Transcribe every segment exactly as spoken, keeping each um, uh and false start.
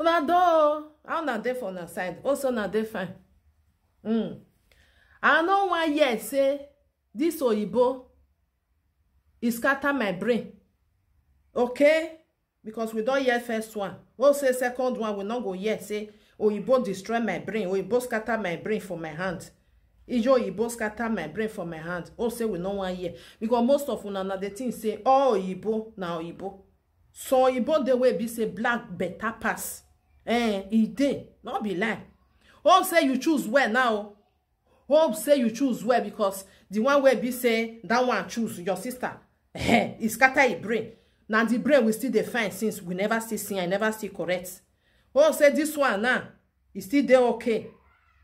Una do, how una dey for una side? Also, una dey fine. Mm. I no wan hear say this oyibo e scatter my brain. Okay? Because we don hear first one. Oh, say second one, we no go hear say oyibo destroy my brain, oyibo scatter my brain for my hand. Ijo oyibo scatter my brain for my hand. Oh, say we no wan hear. Because most of una na the thing say all oyibo na oyibo. So oyibo dey wey be say black better pass. Eh, e dey, no be lie. Hope say you choose well now. Hope say you choose well, because the one wey be say that one choose your sister, eh, e scatter e brain. Na the brain we still dey find since, we never still see, I never still correct. Hope say this one now, e still dey okay.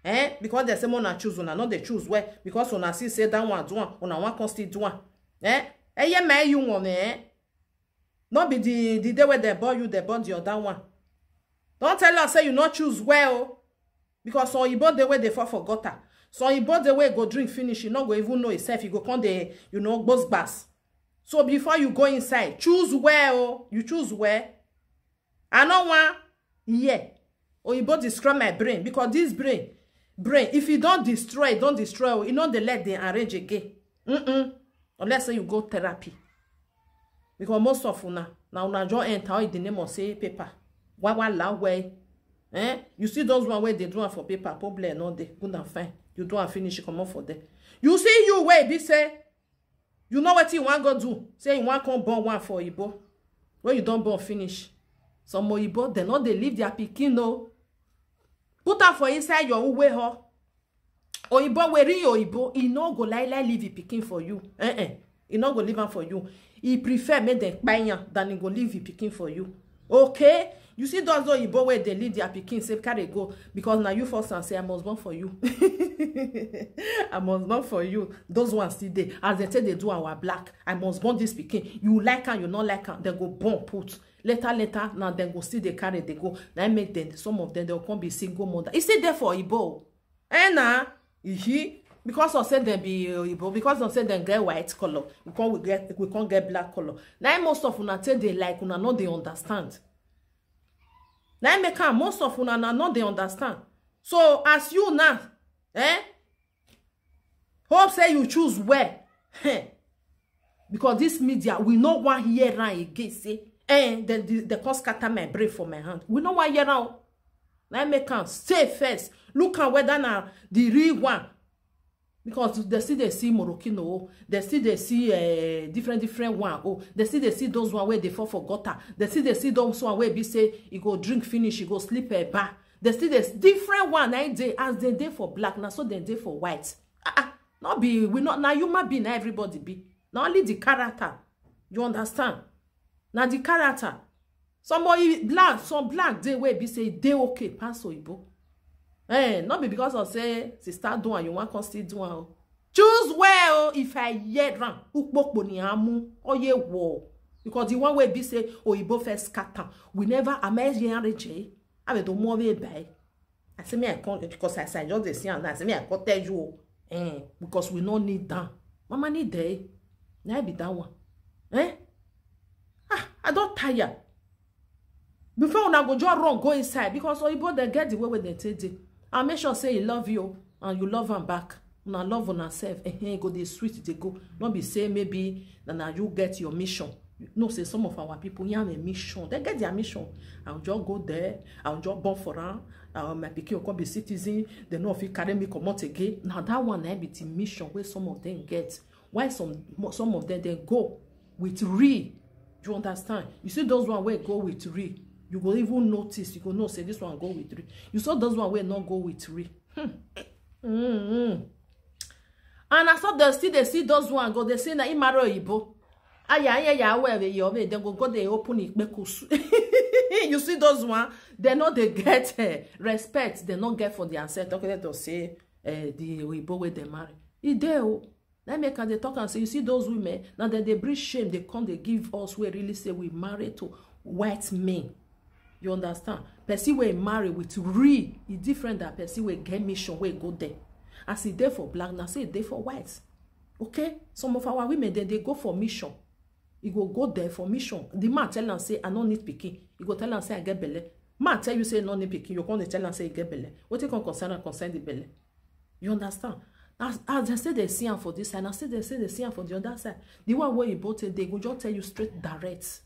Eh? Because they say una choose, una no dey choose well, because una see say that one do am, una wan come still do am. Eh? Eh, yeah, my you one, eh? No be the, the day wey they born you, they born the other one. Don't tell us say you no choose well, because some oyibo dey wey dey fall for gutter. Some oyibo dey wey go drink finish, you no go even know yourself. You go come dey, you know, gbos gbas. So before you go inside, choose well. You choose well. I no wan hear oyibo destroy my brain, because this brain, brain, if you don destroy, don destroy, you no dey let them arrange again. Mm-mm. Unless say you go therapy. Because most of una, na una just enter all in the name of say paper. Why, why, la, why? Eh? You see those one wey dey do am for paper, problem no dey. Good and fine. You do am finish, you comot for there. You see you wey be say, you know wetin you wan go do? Say you wan come born one for oyibo. When you don born finish, some oyibo, they no dey leave their pikin, no. Put am for inside your uwe ho. Oyibo wey real oyibo, e no go lie lie leave e pikin for you. Eh eh. E no go leave am for you. E prefer make dem kpai am than e go leave e pikin for you. Okay? You see those oyibo wey dey leave their pikin say carry go, because na you force am say, "I must born for you." I must born for you. Those ones still dey. As they say they do our black, "I must born this pikin." You like am, you no like am, they go born put. Later, later, now dem go still dey carry dey go. Na im make dem, some of them, they go come be single mother. E still dey for oyibo. Eh na, ihi, because of say dem be oyibo, because of say dem get white color, we come, we get, we come get black color. Na im most of una take dey like, una no dey understand. Na im make am most of una na no dey understand. So as you now, eh, hope say you choose well. Eh. Because this media, we no wan hear am again say, eh, they, they, they come scatter my brain for my hand. We no wan hear am. Na im make am stay first. Look am whether na the real one. Because they still dey see Moroccan o, they still dey see, eh, different, different one o, they still dey see those one wey dey fall for gutter, they still dey see those one wey be say e go drink finish, e go sleep, eh, bar. They still dey s-, different one, na im dey, as dem dey for black, na so dem dey for white. Ah, ah, no be, we no, na human being, na everybody be. Na only the character. You understand? Na the character. Some oyi-, black, some black dey wey be say e dey okay pass oyibo. Eh, no be because of say sister do am, you wan come still do am o. Choose well o. If I hear am, ukpokpo ni amu, oye wo. Because the one wey be say oyibo first scatter, we never, am I hearing J? I be the more we buy. I say me I come, because I say I just dey see am now. I say me I come tell you o. Eh, because we no need am. Mama need dey. Na be that one. Eh? Ah, I don tire. Before una go just run go inside, because oyibo dem get the way wey dem take dey. And make sure say e love you and you love am back. Una love una sef. Eh, eh, e go dey sweet dey go. No be say maybe na, na you get your mission. You know say some of our people, you have a mission. They get their mission. I will just go there. I will just born for am. Uh, my pikin go come be citizen. They no fit carry me comot again. Na that one na be the mission wey some of them get. Why some, some of them, they go with real. You understand? You see those one wey go with real, you go even notice. You go know say this one go with real. You saw those one wey no go with real. Hmm. Mm-hmm. And I saw they still, they see those one go, they say na im marry oyibo. Aya, aya, ya, we, we, yo, we, they go, go, they open it, bekus. You see those one, they know they get, eh, respect, they no get for their set. Okay, let us say, eh, the oyibo wey they marry. E dey o. Na make am dey talk and say, you see those women, now that they bring shame, they come, they give us, we really say we married to white men. You understand? Person wey marry with real, e different than person wey get mission, wey go there. As e dey for black, na so e dey for white. Okay? Some of our women, then they go for mission. E go go there for mission. The man tell am say, "I no need pikin." E go tell am say, "I get belle." Man tell you say no need pikin, you come dey tell am say e get belle. Wetin come concern am concern the belle? You understand? As, as dem say they see am for this side, I say they say they see am for the other side. The one wey you both take, they go just tell you straight direct.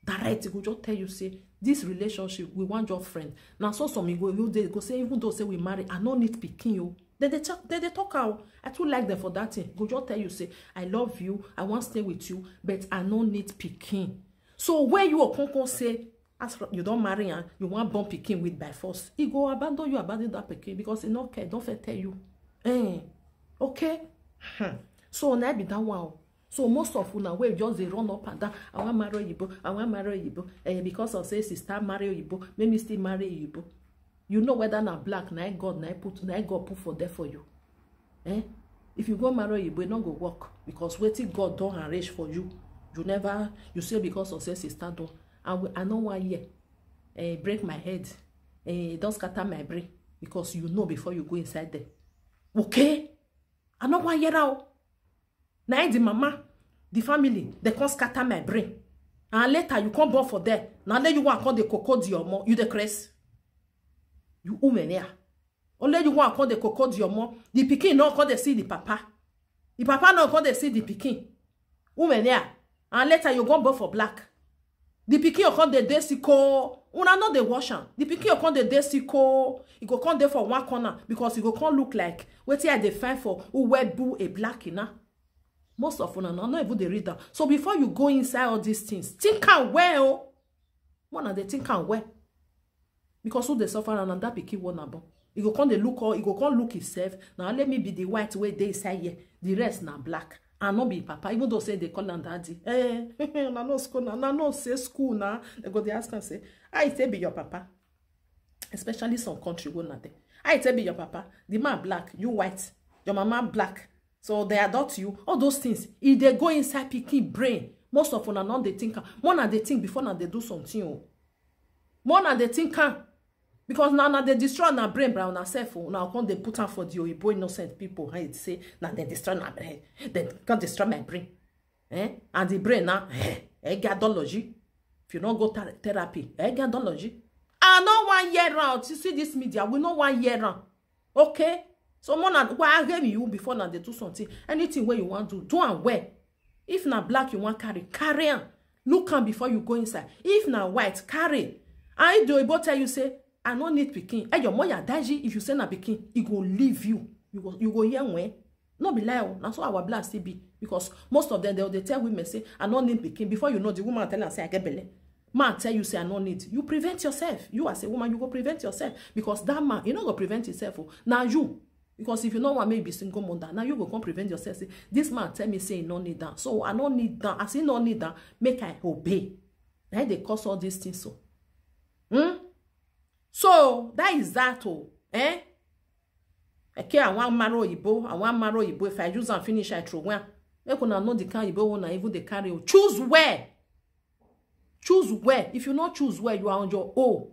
Direct, e go just tell you say this relationship, we wan just friend. Na so some e go, you dey go say, even though say we marry, I no need pikin o. They dey talk, they dey talk am. I too like them for that thing. Go just tell you say, I love you, I wan stay with you, but I no need pikin. So where you go come come say, as for you don marry am, you wan born pikin with by force, e go abandon you, abandon that pikin because e no care, don fit tell you. Eh, okay. Hmm. So na be that one o. So most of una wey just dey run up and down, I wan marry oyibo, I wan marry oyibo, eh, because of say sister marry oyibo, make me still marry oyibo. You know whether na black na im God na im put, na im God put for there for you. Eh? If you go marry oyibo, e no go work because wetin God don arrange for you, you never, you say because of say sister don, and we, I no wan hear. Eh, break my head. Eh, don scatter my brain because you know before you go inside there. Okay? I no wan hear am o. Na im the mama, the family, they come scatter my brain. And later you come born for there. Na only you wan come dey koko the omo, you dey craze. You women here. Only you wan come dey koko the omo. The pikin no come dey see the papa. The papa no come dey see the pikin. Women here. And later you go born for black. The pikin go come dey dey sick o. Una no dey wash am. The pikin go come dey dey sick o. E go come dey for one corner because e go come look like wetin I dey find for who wear blue a black ina. Most of una no, no even dey read am. So before you go inside all these things, think am well o. More na dey think am well. Because who dey suffer am na that pikin wey una born. E go come dey look all, e go come look himself. Na only me be the white wey dey inside here. The rest na black. I no be papa, even though say they call am daddy. Eh, na no school na, na no say school na. They go dey ask am say, how e take be your papa? Especially some country wey na there. How e take be your papa? The man black, you white. Your mama black. So they adopt you. All those things. E dey go inside pikin brain. Most of una no dey think am. More na dey think before na dey do something o. More na dey think am. Because now, now they destroy na brain by una self o. Now come dey put am for the oyibo innocent people. How you say, now they destroy na brain. They come destroy my brain. Eh? And the brain now, eh, egadology. If you no go ther-, therapy, egadology. I no wan hear am. You see this media, we no wan hear am. Okay? So more na, why I hear you before na dey do something. Anything wey you wan do, do am well. If na black you wan carry, carry am. Look am before you go inside. If na white, carry. And if the oyibo tell you say, I no need pikin, eh, your mother daji, if you say na pikin, e go leave you. You go, you go hear when. No be lie o, na so our black still be. Because most of them, they, they tell women say, I no need pikin. Before you know, the woman tell am say, I get belle. Man tell you say, I no need. You prevent yourself. You as a woman, you go prevent yourself. Because that man, he no go prevent himself o. Na you. Because if you no wan make you be single mother, now you go come prevent yourself. Say, this man tell me say he no need am. So I no need am. As he no need am, make I obey. Na im dey cause all these things so. Hmm? So that is that o. Eh? Okay, I wan marry oyibo. I wan marry oyibo. If I use am finish, I throw one. Make una know the kind oyibo wey una even dey carry o. Choose well. Choose well. If you no choose well, you are on your own.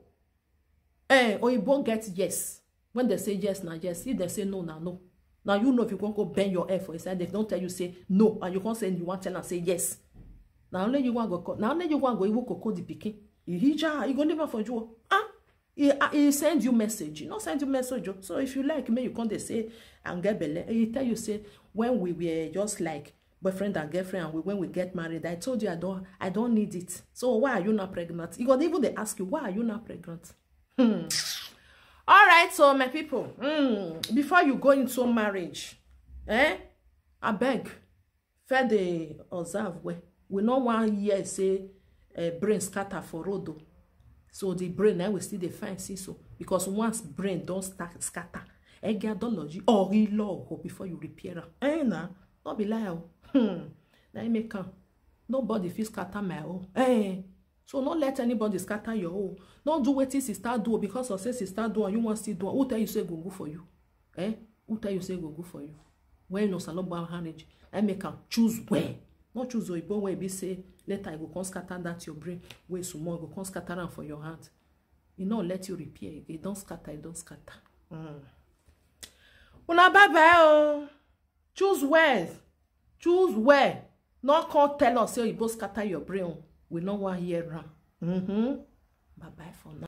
Eh, oyibo get yes. When they say yes, na yes. If they say no, na no. Now you know if you go go bend your head for inside, they don't tell you say no, and you can't say you want tell and say yes. Now only you want go co-, now only you want go even koko the pikin. He hija, he go never for you. Ah, he, ah, he send you message. He not send you message o. So if you like me, you come dey say and get belle. He tell you say when we were just like boyfriend and girlfriend, and we, when we get married, I told you I don't, I don't need it. So why are you not pregnant? He go even dey ask you, why are you not pregnant? Hmm. All right, so my people, hmm, before you go into marriage, eh, I beg, fair dey observe well. We no wan hear say, eh, brain scatter for road o. So the brain na we still dey find see so, because once brain don start scatter, egadology or law go before you repair am. Eh na, no be lie o. Hmm. Na im make am. Nobody fit scatter my own. Eh. So no let anybody scatter your own. No do wetin sister do o, because of say sister do and you wan still do am. Who tell you say e go good for you? Eh? Who tell you say e go good for you? When you no salobo marriage, I make am choose well. No choose oyibo wey be say later e go come scatter that your brain. Wey small go come scatter am for your hand. E no let you repair. E don scatter, e don scatter. Mm. Una bye bye o. Choose well. Choose well. No come tell us say oyibo scatter your brain. We no wan hear am. Mm-hmm. Bye bye for now.